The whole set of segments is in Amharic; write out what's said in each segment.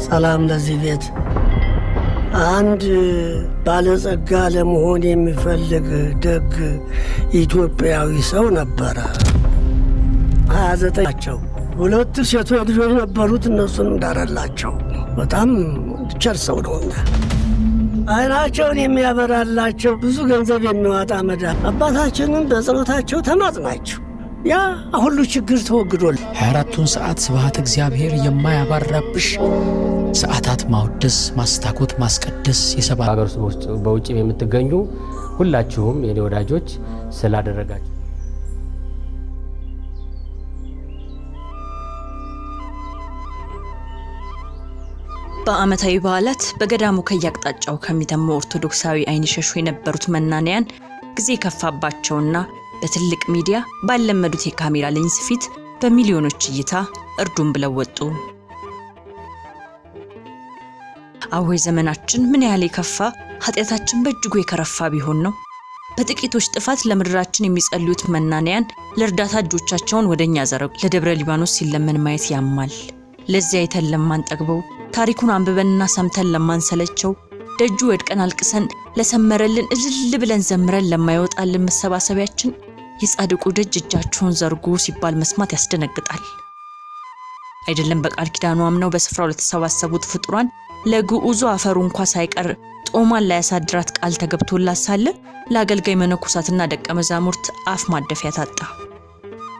ሰላም ለዚህ ቤት። አንድ ባለጸጋ ለመሆን የሚፈልግ ደግ ኢትዮጵያዊ ሰው ነበረ። 29ቸው ሁለት ሴቶች ልጆች ነበሩት። እነሱንም ዳረላቸው። በጣም ቸር ሰው ነውና አይናቸውን የሚያበራላቸው ብዙ ገንዘብ የሚዋጣ መድኃኒት አባታችንን በጸሎታቸው ተማጽናቸው ያ ሁሉ ችግር ተወግዷል። 24ቱን ሰዓት ስብሐት እግዚአብሔር የማያባራብሽ፣ ሰዓታት ማወደስ፣ ማስታኮት፣ ማስቀደስ የሰባ በሀገር ውስጥ በውጭም የምትገኙ ሁላችሁም የኔ ወዳጆች ስላደረጋችሁ በዓመታዊ በዓላት በገዳሙ ከየአቅጣጫው ከሚተሙ ኦርቶዶክሳዊ ዓይን ይሸሹ የነበሩት መናንያን ጊዜ ከፋባቸውና በትልቅ ሚዲያ ባለመዱት የካሜራ ሌንስ ፊት በሚሊዮኖች እይታ እርዱን ብለው ወጡ። አወይ ዘመናችን ምን ያህል የከፋ፣ ኃጢአታችን በእጅጉ የከረፋ ቢሆን ነው። በጥቂቶች ጥፋት ለምድራችን የሚጸልዩት መናንያን ለእርዳታ እጆቻቸውን ወደኛ ዘረጉ። ለደብረ ሊባኖስ ሲለመን ማየት ያማል። ለዚያ አይተን ለማንጠግበው፣ ታሪኩን አንብበንና ሰምተን ለማንሰለቸው፣ ደጁ ወድቀን አልቅሰን ለሰመረልን እልል ብለን ዘምረን ለማይወጣልን መሰባሰቢያችን የጻድቁ ደጅ እጃችሁን ዘርጉ ሲባል መስማት ያስደነግጣል። አይደለም በቃል ኪዳኑ አምነው በስፍራው ለተሰባሰቡት ፍጡራን ለግዑዙ አፈሩ እንኳ ሳይቀር ጦማን ላያሳድራት ቃል ተገብቶላት ሳለ ለአገልጋይ መነኮሳትና ደቀ መዛሙርት አፍ ማደፊያ ታጣ።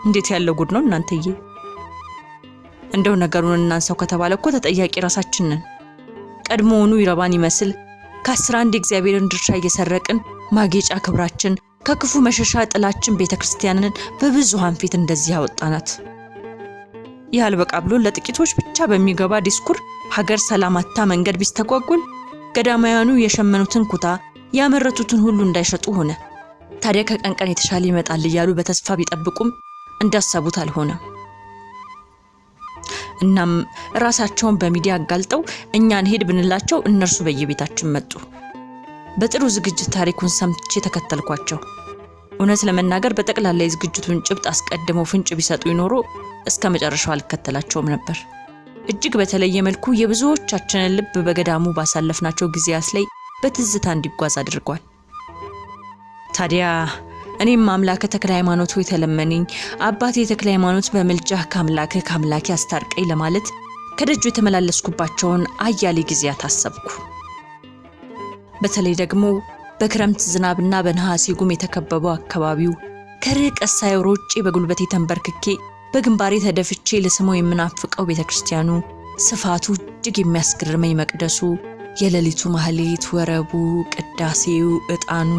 እንዴት ያለው ጉድ ነው እናንተዬ! እንደው ነገሩን እናንሳው ከተባለ እኮ ተጠያቂ ራሳችን ነን። ቀድሞውኑ ይረባን ይመስል ከ11 የእግዚአብሔርን ድርሻ እየሰረቅን ማጌጫ ክብራችን ከክፉ መሸሻ ጥላችን ቤተ ክርስቲያንን በብዙሃን ፊት እንደዚህ ያወጣናት። ይህ አልበቃ ብሎ ለጥቂቶች ብቻ በሚገባ ዲስኩር ሀገር ሰላም አጥታ መንገድ ቢስተጓጎል ገዳማውያኑ የሸመኑትን ኩታ ያመረቱትን ሁሉ እንዳይሸጡ ሆነ። ታዲያ ከቀን ቀን የተሻለ ይመጣል እያሉ በተስፋ ቢጠብቁም እንዳሰቡት አልሆነም። እናም ራሳቸውን በሚዲያ አጋልጠው እኛ እንሄድ ብንላቸው እነርሱ በየቤታችን መጡ። በጥሩ ዝግጅት ታሪኩን ሰምቼ ተከተልኳቸው። እውነት ለመናገር በጠቅላላ የዝግጅቱን ጭብጥ አስቀድመው ፍንጭ ቢሰጡ ይኖሮ እስከ መጨረሻው አልከተላቸውም ነበር። እጅግ በተለየ መልኩ የብዙዎቻችንን ልብ በገዳሙ ባሳለፍናቸው ጊዜያት ላይ በትዝታ እንዲጓዝ አድርጓል። ታዲያ እኔም አምላከ ተክለ ሃይማኖቱ የተለመነኝ አባቴ የተክለ ሃይማኖት በምልጃህ ከአምላክህ ከአምላኬ አስታርቀኝ ለማለት ከደጁ የተመላለስኩባቸውን አያሌ ጊዜያት አሰብኩ። በተለይ ደግሞ በክረምት ዝናብና በነሐሴ ጉም የተከበበው አካባቢው ከርቀት ሳየው ሮጬ በጉልበቴ ተንበርክኬ በግንባሬ ተደፍቼ ልስመው የምናፍቀው ቤተ ክርስቲያኑ፣ ስፋቱ እጅግ የሚያስገርመኝ መቅደሱ፣ የሌሊቱ ማህሌት፣ ወረቡ፣ ቅዳሴው፣ ዕጣኑ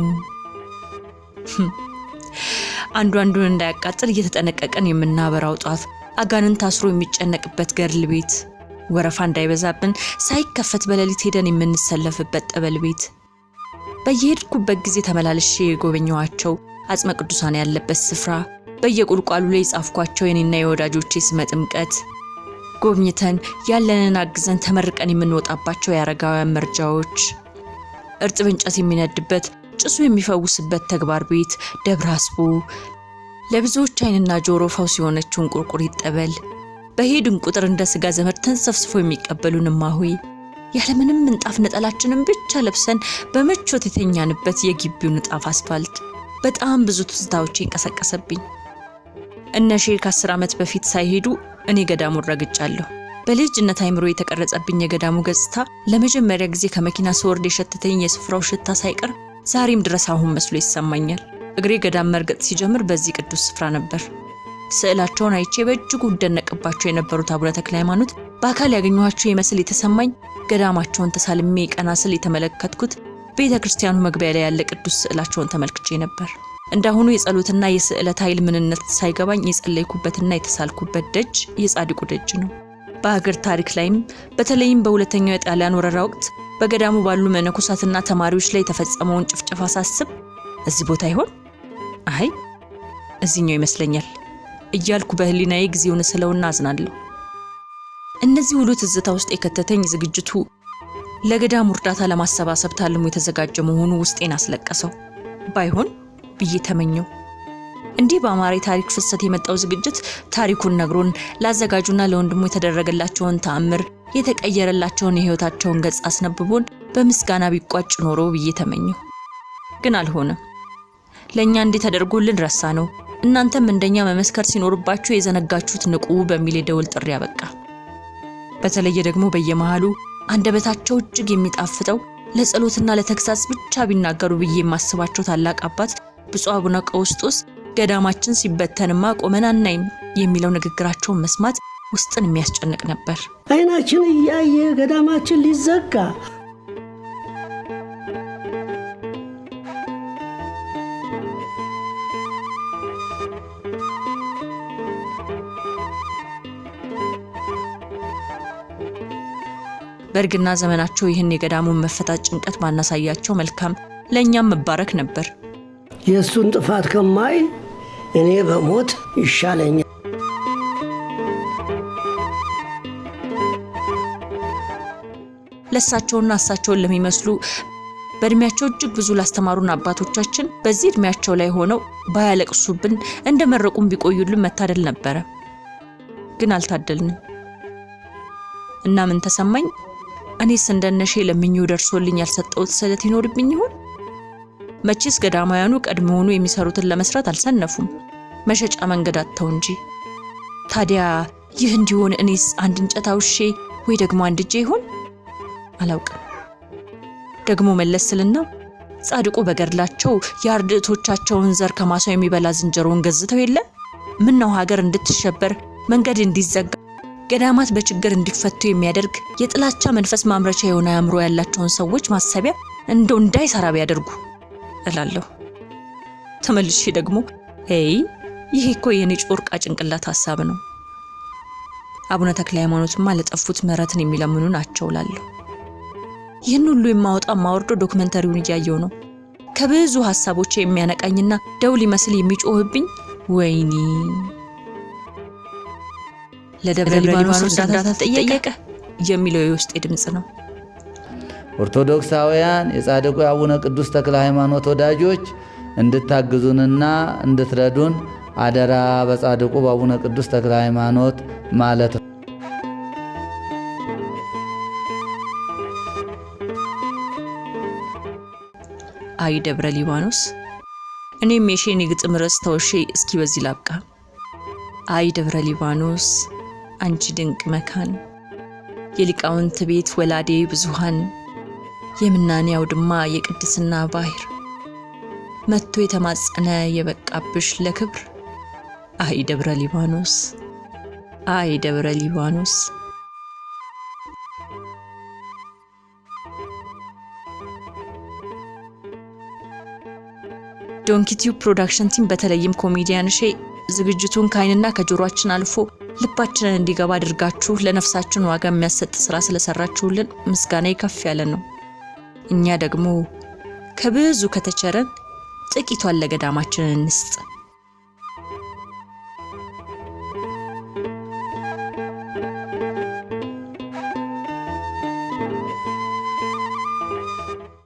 አንዱ አንዱን እንዳያቃጥል እየተጠነቀቀን የምናበራው ጧፍ፣ አጋንንት ታስሮ የሚጨነቅበት ገድል ቤት፣ ወረፋ እንዳይበዛብን ሳይከፈት በሌሊት ሄደን የምንሰለፍበት ጠበል ቤት፣ በየሄድኩበት ጊዜ ተመላልሼ የጎበኘኋቸው አጽመ ቅዱሳን ያለበት ስፍራ፣ በየቁልቋሉ ላይ የጻፍኳቸው የኔና የወዳጆቼ ስመ ጥምቀት፣ ጎብኝተን ያለንን አግዘን ተመርቀን የምንወጣባቸው የአረጋውያን መርጃዎች፣ እርጥብ እንጨት የሚነድበት ጭሱ የሚፈውስበት ተግባር ቤት ደብረ አስቦ፣ ለብዙዎች ዓይንና ጆሮ ፈውስ የሆነችውን ቁርቁሪት ጠበል፣ በሄድን ቁጥር እንደ ስጋ ዘመድ ተንሰፍስፎ የሚቀበሉን እማሆይ፣ ያለምንም ምንጣፍ ነጠላችንን ብቻ ለብሰን በምቾት የተኛንበት የግቢው ንጣፍ አስፋልት በጣም ብዙ ትዝታዎች ይንቀሰቀሰብኝ። እነ ሼህ ከ10 ዓመት በፊት ሳይሄዱ እኔ ገዳሙን ረግጫለሁ። በልጅነት አይምሮ የተቀረጸብኝ የገዳሙ ገጽታ፣ ለመጀመሪያ ጊዜ ከመኪና ስወርድ የሸተተኝ የስፍራው ሽታ ሳይቀር ዛሬም ድረስ አሁን መስሎ ይሰማኛል። እግሬ ገዳም መርገጥ ሲጀምር በዚህ ቅዱስ ስፍራ ነበር። ስዕላቸውን አይቼ በእጅጉ እደነቅባቸው የነበሩት አቡነ ተክለ ሃይማኖት በአካል ያገኘኋቸው ይመስል የተሰማኝ፣ ገዳማቸውን ተሳልሜ ቀና ስል የተመለከትኩት ቤተ ክርስቲያኑ መግቢያ ላይ ያለ ቅዱስ ስዕላቸውን ተመልክቼ ነበር። እንዳሁኑ የጸሎትና የስዕለት ኃይል ምንነት ሳይገባኝ የጸለይኩበትና የተሳልኩበት ደጅ የጻድቁ ደጅ ነው። በሀገር ታሪክ ላይም በተለይም በሁለተኛው የጣሊያን ወረራ ወቅት በገዳሙ ባሉ መነኮሳትና ተማሪዎች ላይ የተፈጸመውን ጭፍጨፋ ሳስብ እዚህ ቦታ ይሆን? አይ እዚህኛው ይመስለኛል እያልኩ በህሊናዬ ጊዜውን ስለውና አዝናለሁ። እነዚህ ሁሉ ትዝታ ውስጥ የከተተኝ ዝግጅቱ ለገዳሙ እርዳታ ለማሰባሰብ ታልሞ የተዘጋጀ መሆኑ ውስጤን አስለቀሰው። ባይሆን ብዬ ተመኘው። እንዲህ በአማረ የታሪክ ፍሰት የመጣው ዝግጅት ታሪኩን ነግሮን ላዘጋጁና ለወንድሙ የተደረገላቸውን ተአምር የተቀየረላቸውን የሕይወታቸውን ገጽ አስነብቦን በምስጋና ቢቋጭ ኖሮ ብዬ ተመኘሁ። ግን አልሆነም። ለእኛ እንዲህ ተደርጎልን ረሳ ነው፣ እናንተም እንደኛ መመስከር ሲኖርባችሁ የዘነጋችሁት ንቁ በሚል የደውል ጥሪ አበቃ። በተለየ ደግሞ በየመሃሉ አንደበታቸው እጅግ የሚጣፍጠው ለጸሎትና ለተግሳጽ ብቻ ቢናገሩ ብዬ የማስባቸው ታላቅ አባት ብፁዕ አቡነ ቀውስጦስ ገዳማችን ሲበተንማ ቆመን አናይም የሚለው ንግግራቸውን መስማት ውስጥን የሚያስጨንቅ ነበር። አይናችን እያየ ገዳማችን ሊዘጋ። በእርግና ዘመናቸው ይህን የገዳሙን መፈታት ጭንቀት ባናሳያቸው መልካም፣ ለእኛም መባረክ ነበር። የእሱን ጥፋት ከማይ እኔ በሞት ይሻለኛል። ለእሳቸውና እሳቸውን ለሚመስሉ በእድሜያቸው እጅግ ብዙ ላስተማሩን አባቶቻችን በዚህ እድሜያቸው ላይ ሆነው ባያለቅሱብን እንደ መረቁም ቢቆዩልን መታደል ነበረ። ግን አልታደልንም። እና ምን ተሰማኝ? እኔስ እንደነሼ ለምኜው ደርሶልኝ ያልሰጠሁት ስዕለት ይኖርብኝ ይሆን? መቼስ ገዳማውያኑ ቀድሞውኑ የሚሰሩትን ለመስራት አልሰነፉም፣ መሸጫ መንገድ አጥተው እንጂ። ታዲያ ይህ እንዲሆን እኔስ አንድ እንጨት አውሼ ወይ ደግሞ አንድ እጄ ይሆን? አላውቅም። ደግሞ መለስ ስልና ጻድቁ በገድላቸው የአርድእቶቻቸውን ዘር ከማሳው የሚበላ ዝንጀሮውን ገዝተው የለ? ምን ነው ሀገር እንድትሸበር፣ መንገድ እንዲዘጋ፣ ገዳማት በችግር እንዲፈቱ የሚያደርግ የጥላቻ መንፈስ ማምረቻ የሆነ አእምሮ ያላቸውን ሰዎች ማሰቢያ እንደው እንዳይሰራ ቢያደርጉ እላለሁ። ተመልሼ ደግሞ ይ ይሄ እኮ የኔ ጮርቃ ጭንቅላት ሀሳብ ነው፣ አቡነ ተክለ ሃይማኖትማ ለጠፉት ምሕረትን የሚለምኑ ናቸው እላለሁ። ይህን ሁሉ የማወጣ ማወርዶ ዶክመንተሪውን እያየው ነው። ከብዙ ሀሳቦች የሚያነቃኝና ደውል ይመስል የሚጮህብኝ ወይኒ ለደብረ ሊባኖስ እርዳታ ተጠየቀ የሚለው የውስጤ ድምፅ ነው። ኦርቶዶክሳውያን የጻድቁ የአቡነ ቅዱስ ተክለ ሃይማኖት ወዳጆች እንድታግዙንና እንድትረዱን አደራ በጻድቁ በአቡነ ቅዱስ ተክለ ሃይማኖት ማለት ነው። አይ ደብረ ሊባኖስ፣ እኔም የሼን የግጥም ርዕስ ተውሼ እስኪ በዚህ ላብቃ። አይ ደብረ ሊባኖስ አንቺ ድንቅ መካን፣ የሊቃውንት ቤት ወላዴ ብዙሃን፣ የምናኔ አውድማ የቅድስና ባህር፣ መጥቶ የተማጸነ የበቃብሽ ለክብር። አይ ደብረ ሊባኖስ፣ አይ ደብረ ሊባኖስ። Donkey Tube production team በተለይም ኮሜዲያን ሼ ዝግጅቱን ከአይንና ከጆሮአችን አልፎ ልባችንን እንዲገባ አድርጋችሁ ለነፍሳችን ዋጋ የሚያሰጥ ስራ ስለሰራችሁልን ምስጋና ከፍ ያለ ነው። እኛ ደግሞ ከብዙ ከተቸረን ጥቂቷን ለገዳማችን እንስጥ።